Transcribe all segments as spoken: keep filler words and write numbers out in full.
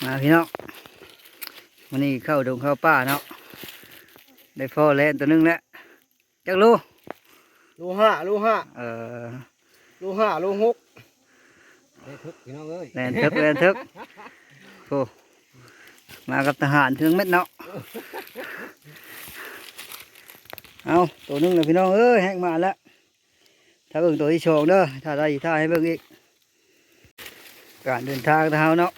มาพี่น้อง มื้อนี้เข้าดงเข้าป่าเนาะ ได้พ่อแลนตัวหนึ่งแล้ว จักโล โลห้า โลห้า เออ โลห้า โลหก แลนเถิกพี่น้องเอ้ย แลนเถิก แลนเถิก โอ้ มากับทหารเทิงเม็ดเนาะ เอา ตัวหนึ่งเลยพี่น้องเอ้ย แฮกมาแล้ว ถ้าเบิ่งตัวที่สองเด้อ ถ้าได้อีก ถ้าให้เบิ่งอีก การเดินทางนะเฮาเนาะ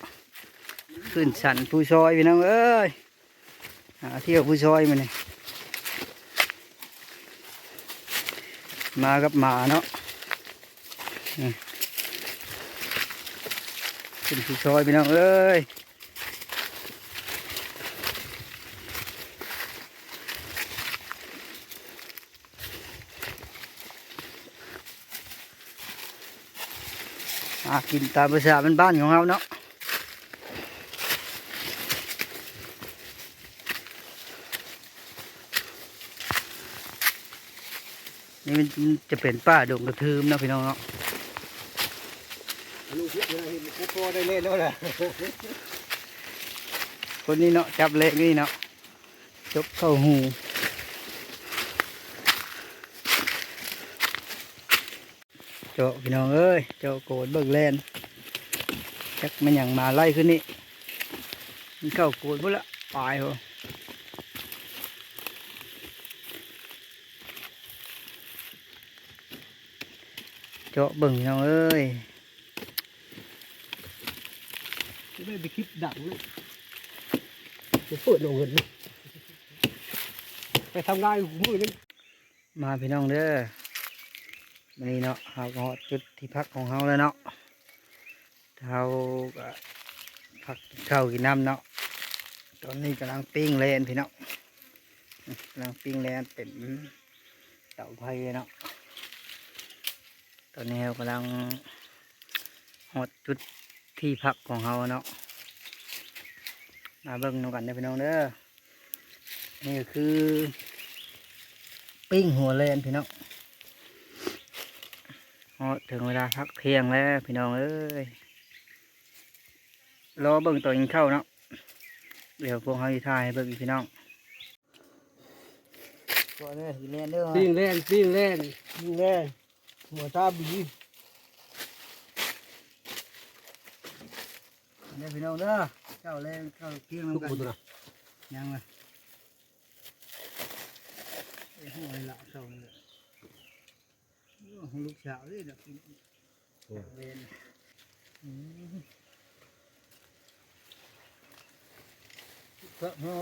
ขึ้นสันภูซอยพี่น้องเอ้ย หาเที่ยวภูซอยมื้อนี้ มากับหมาเนาะ อืม ขึ้นภูซอยพี่น้องเอ้ย หากินตามภาษาบ้านๆของเฮาเนาะ นี่มันจะเป็นป่าดงกระทืมเนาะพี่น้องเนาะ ลูกเยอะเลย เห็นกูพอได้เล่นแล้วแหละ คนนี้เนาะ จับเลขนี่เนาะ จกเข้าหู เจาะพี่น้องเอ้ย เจาะโกดเบิ่งแลน จักมันหยังมาไล่ขึ้นนี่ มันเข้าโกดพุ้นละ ปายโห เจาะเบิ่งพี่น้องเอ้ย จะได้ไปคลิปดังเลย จะเปิดเอาเงินนะ ไปทำงานอยู่มื้อนึง มาพี่น้องเด้อ มื้อนี้เนาะ เฮาก็ฮอดจุดที่พักของเฮาแล้วเนาะ เฮาก็พักกินข้าวกินน้ำเนาะ ตอนนี้กำลังปิ้งแลนพี่น้อง กำลังปิ้งแลนเต็มเตาไฟเลยเนาะ ตอนนี้เฮากำลังฮอดจุดที่พักของเฮาเนาะ มาเบิ่งนำกันเด้อพี่น้องเด้อ นี่ก็คือ ปิ้งหัวแลนพี่น้อง ฮอดถึงเวลาพักเที่ยงแล้วพี่น้องเอ้ย รอเบิ่งตอนกินข้าวเนาะ เดี๋ยวพวกเฮาสิถ่ายให้เบิ่งอีกพี่น้อง ก่อนเลยสิแลนเด้อ ปิ้งแลน ปิ้งแลน ปิ้งแลน หัวตาบี เด้อพี่น้องเด้อ เจ้าแลนเข้าเที่ยงนำกัน ทุกคนนะ ยังเลย ไอ้ห้อยละเจ้านี่แหละ โอ้ ของลูกสาวนี่แหละ กิน โอ้ เวน อืม ก็ โอ้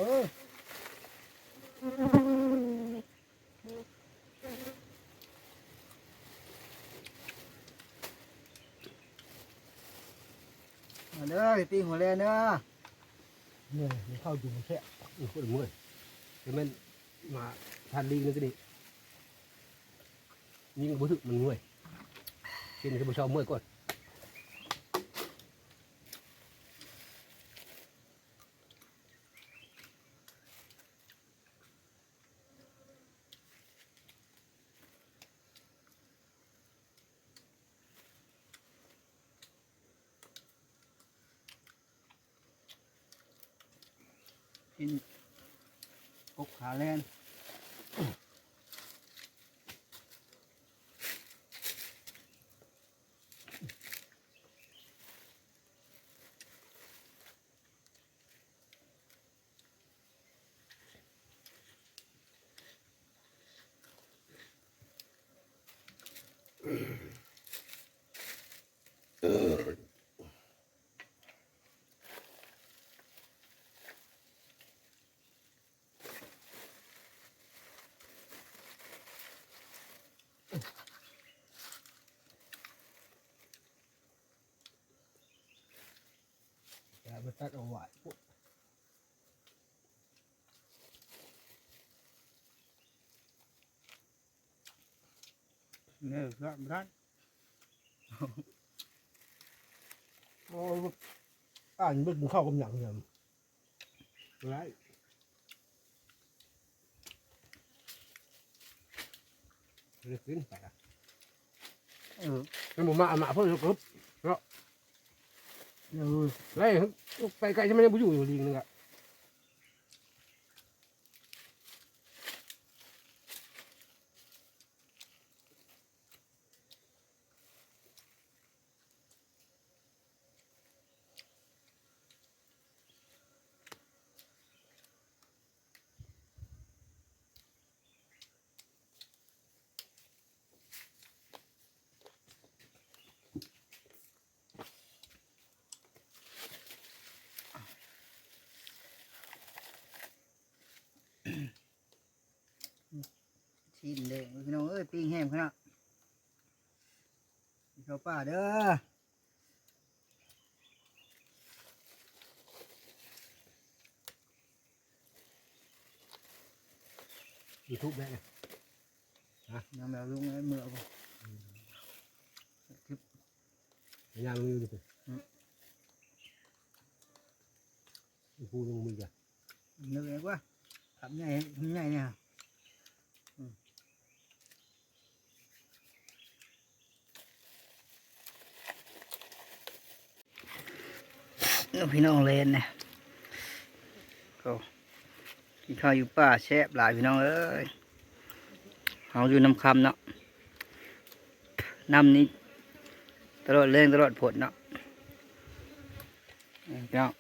มาเด้อ ปิ้งหัวแลนเด้อ เนี่ย มันเข้าอยู่มันแค่ อืม โคตรเมื่อย แต่มันมาทานดีนึงก็ดี ยิงบ่ถึกมันเมื่อย กินคือบ่ชอบเมื่อยก่อน กินกบขาแลน อย่าไปตัดเอาไว้ปุ๊บ เนี่ยครับท่าน โอ้ อ่านเบิ่งข้าวกับหยังเนี่ย ไร เลือกกินไปละ เออ มันบ่มาเอามาเพิ่มเนาะ เออ ไล่ไปไกลใช่ไหมเนี่ย บ่อยู่อยู่ลิงนึงอะ ชิ้นเด้อพี่น้องเอ้ย ปิ้งแฮมขนาด กินข้าวป่าเด้อ ยูทูบแม่เนี่ย ฮะ ยังแบบลุงไอ้เมือบ่ คลิป ยังลุงอยู่ดิ อืม อีกคู่ยังมีจ้ะ นึกเลยว่า คำใหญ่ คำใหญ่เนี่ย อืม ลูกพี่น้องเลนเนี่ย ก็กินข้าวอยู่ป่าแซ่บหลายพี่น้องเอ้ย เฮาอยู่นำคำเนาะ นำนี้ตลอดแลงตลอดฝนเนาะ พี่น้อง